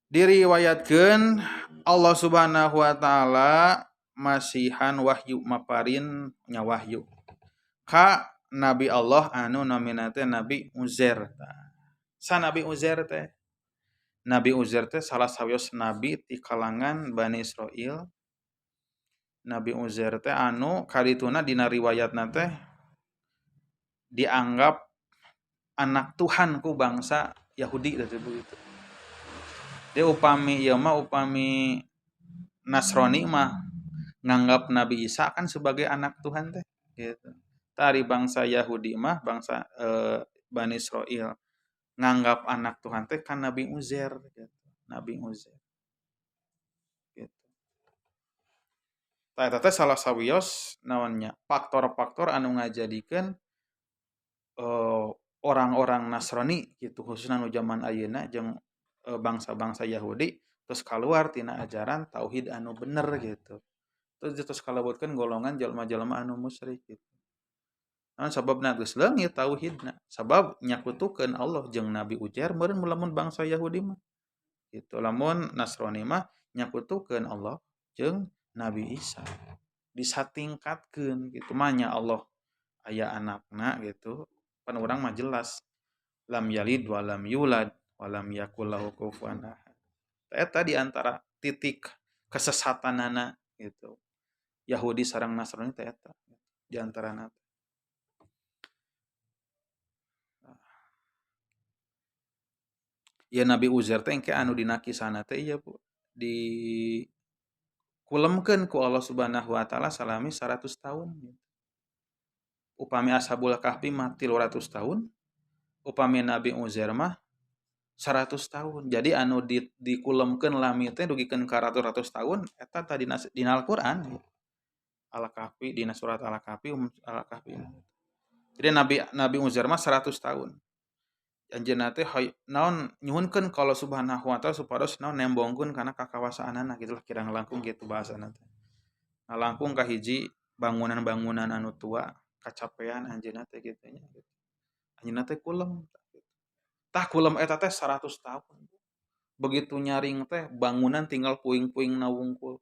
Diriwayatkeun Allah Subhanahu wa taala masihan wahyu maparin nya wahyu ka Nabi Allah anu namina teh Nabi Uzair. Sa Nabi Uzair teh? Nabi Uzair teh salah sawios nabi ti kalangan Bani Israil. Nabi Uzair teh anu karituna dina riwayatna teh dianggap anak Tuhan ku bangsa Yahudi teh begitu. Dia upami ieu mah upami Nasrani mah nganggap Nabi Isa kan sebagai anak Tuhan teh gitu. Tari bangsa Yahudi mah bangsa Bani Israil nganggap anak Tuhan teh kan Nabi Uzair gitu. Nabi Uzair. Gitu. Tah eta teh salah sawios naonnya faktor-faktor anu ngajadikeun orang-orang Nasrani gitu khususna nu zaman ayeuna jeung bangsa-bangsa Yahudi terus keluar tina ajaran tauhid anu bener gitu. Terus kalebetkeun golongan jalma-jalma anu musyrik gitu. Naon sababna geus leungit tauhidna? Sabab nyakutukeun Allah jeung Nabi Uzair meureun lamun bangsa Yahudi mah. Gitu. Lamun Nasrani mah nyakutukeun Allah jeung Nabi Isa. Disatingkatkeun gitu mah nya Allah aya anakna gitu. Pan urang mah jelas lam yalid wa lam yulad wa lam yakul lahu kufuwan ahad. Eta di antara titik kesesatanana gitu. Yahudi sareng Nasrani teh eta di antarana. Ya Nabi Uzair teh engke anu dina kisahna teh ieu Bu di kulemkeun ku Allah Subhanahu wa taala salami 100 tahun. Upami Ashabul Kahfi mah 300 tahun, upami Nabi Uzair mah 100 tahun. Jadi anu dikulemkeun lami teh dugikeun ka ratus-ratus tahun eta tadi dina Al-Qur'an. Al-Kahfi dina surat Al-Kahfi, Al-Kahfi. Jadi Nabi Uzair mah 100 tahun. Anjeunna teh naon nyuhunkeun ka Allah Subhanahu wa taala supados naon nembongkeun kana kakawasaanana gitulah kirang langkung gitu bahasana teh. Nah, langkung ka hiji bangunan-bangunan anu tua kacapean anjeunna teh kitu nya. Anjeunna teh kulem. Tah kulem eta teh 100 tahun. Begitu nyaring teh bangunan tinggal puing-puingna wungkul.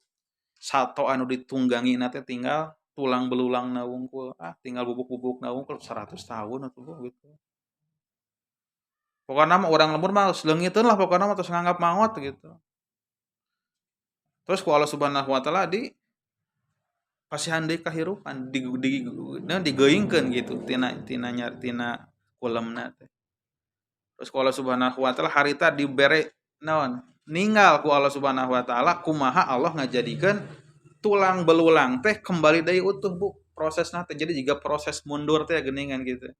Sato anu ditunggangina teh tinggal tulang belulangna wungkul. Ah, tinggal bubuk-bubukna wungkul 100 tahun atuh gitu. Pokokna mah urang lembur mah geus leungiteun lah pokokna mah terus nganggap maot gitu. Terus ku Allah Subhanahu wa taala di pasihan deui kahirupan digeuingkeun gitu tina kulemna teh. Terus ku Allah Subhanahu wa taala harita dibere naon? Ninggal ku Allah Subhanahu wa taala kumaha Allah ngajadikeun tulang belulang teh kembali deui utuh Bu prosesna teh. Jadi jiga proses mundur teh geuningan gitu.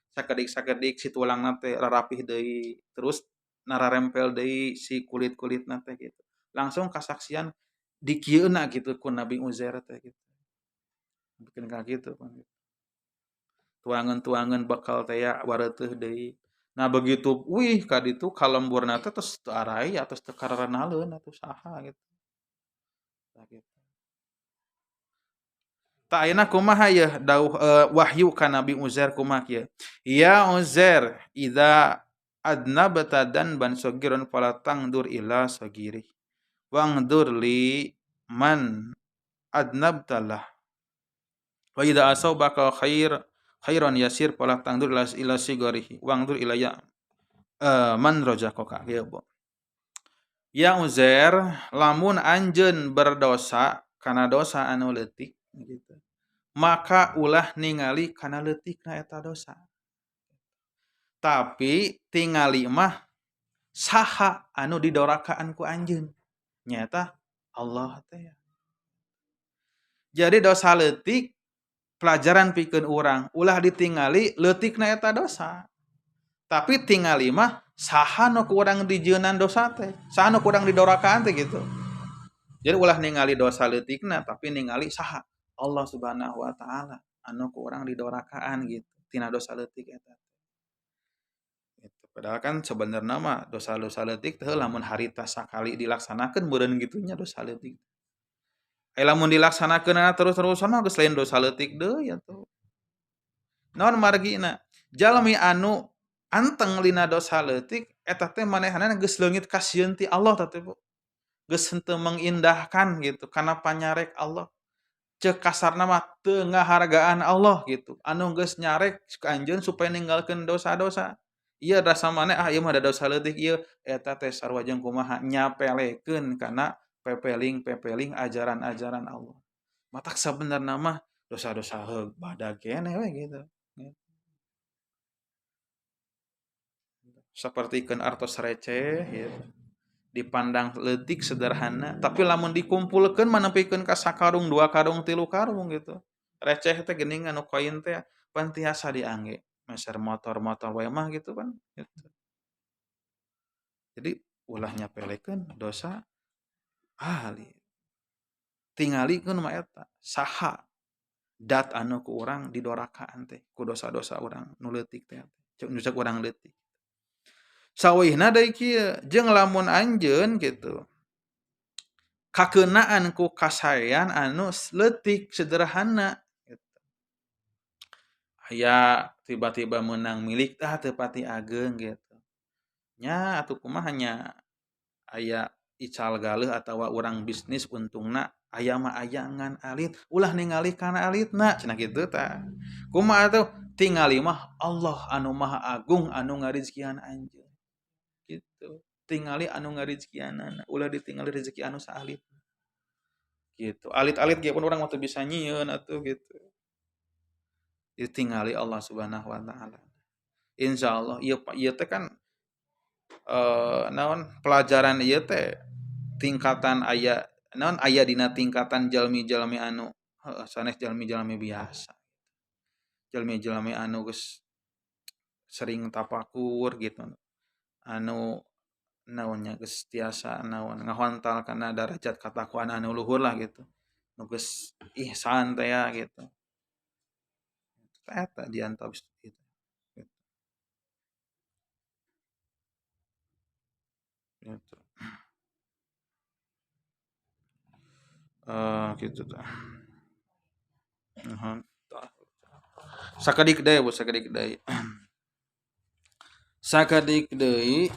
Sakedik-sakedik si tulangna teh rarapih deui, terus nararempel deui si kulit-kulitna teh gitu. Langsung kasaksian dikieuna gitu ku Nabi Uzair teh gitu. Bikin ka kitu pan gitu. Tuangan-tuangan bakal teh ya wareuteuh deui. Nah begitu wih ka ditu kalemburna teh tos teu araya tos teu kararenaleun atuh saha gitu. Tah gitu. Tah ayeuna kumaha yeuh dauh wahyu ka Nabi Uzair kumaha kieu. Ya Uzair idza adnabta danban sagiran fala tangdur ila sagiri wangdur li man adnabtalah wa idza asabaka khairan yasir fala tangdur ila sigarihi wangdur ila ya man rajakaka. Kieu Bu. Ya Uzair lamun anjeun berdosa kana dosa anu leutik gitu, maka ulah ningali kana leutikna eta dosa, tapi tingali mah saha anu didorakaan ku anjeun nyaeta Allah teh. Jadi dosa leutik pelajaran pikeun urang, ulah ditingali leutikna eta dosa, tapi tingali mah saha nu ku urang dijeunan dosa teh, saha nu ku urang didorakaan teh gitu. Jadi ulah ningali dosa leutikna tapi ningali saha Allah Subhanahu wa taala anu ku urang didorakaan gitu tina dosa leutik eta. Gitu. Padahal kan sebenarnya mah dosa-dosa leutik teh lamun harita sakali dilaksanakeun meureun gitunya dosa leutik. Lamun dilaksanakeun terus-terusan mah geus lain dosa leutik deui atuh. Naon margina? Jalmi anu Anteng lina dosa leutik eta teh manehanana geus leungit kasieun ti Allah teh Bu. Geus henteu mengindahkan gitu kana panyarek Allah. Ceuk kasarna mah teu ngahargaan Allah gitu. Anu geus nyarek ka anjeun supaya ninggalkeun dosa-dosa. Ieu rasa maneh ah ieu mah da dosa leutik ieu eta teh sarua jeung kumaha nyapelekeun kana pepeling-pepeling ajaran-ajaran Allah. Matak sabenerna mah dosa-dosa heug badag keneh we gitu. Sapertikeun artos receh gitu. Dipandang leutik sederhana, tapi lamun dikumpulkeun mah nepikeun ka sakarung, dua karung, tilu karung gitu. Receh teh geuning anu koin teh pan tiasa diangge. Meser motor-motor wae mah gitu kan gitu. Jadi ulah nyapelekeun dosa ahli. Tingalikeun mah eta saha dat anu ku urang didorakaan teh ku dosa-dosa urang nu leutik teh. Cek nu cek urang leutik. Sawihna deui kieu jeung lamun anjeun gitu. Kakeunaan ku kasaean anu leutik sederhana gitu. Aya tiba-tiba meunang milik tah teu pati ageung gitu. Nya atuh kumaha nya aya ical galeuh atawa urang bisnis untungna aya mah aya ngan alit ulah ningali kana alitna cenah kitu tah. Kumaha atuh tingali mah Allah anu maha agung anu ngarizkian anjeun. Gitu. Tingali anu ngarizkianana ulah ditingali rezeki anu saalit. Gitu. Alit-alit ge pun urang mah teu bisa nyieun atuh gitu. Ditingali Allah Subhanahu wa taala. Insyaallah ieu ieu teh kan naon pelajaran ieu teh tingkatan aya naon aya dina tingkatan jalmi-jalmi anu heuh sanes jalmi-jalmi biasa. Jalmi-jalmi anu geus sering tapakur gitu. Anu naonnya geus tiasa naon ngahontal kana darajat katakwaan anu luhur lah gitu. Nu geus ihsan teh ya gitu. Eta diantawis gitu. Gitu. Gitu tah. Nuhun. Sakedik deui Bu, sakedik deui. Sakedik deui.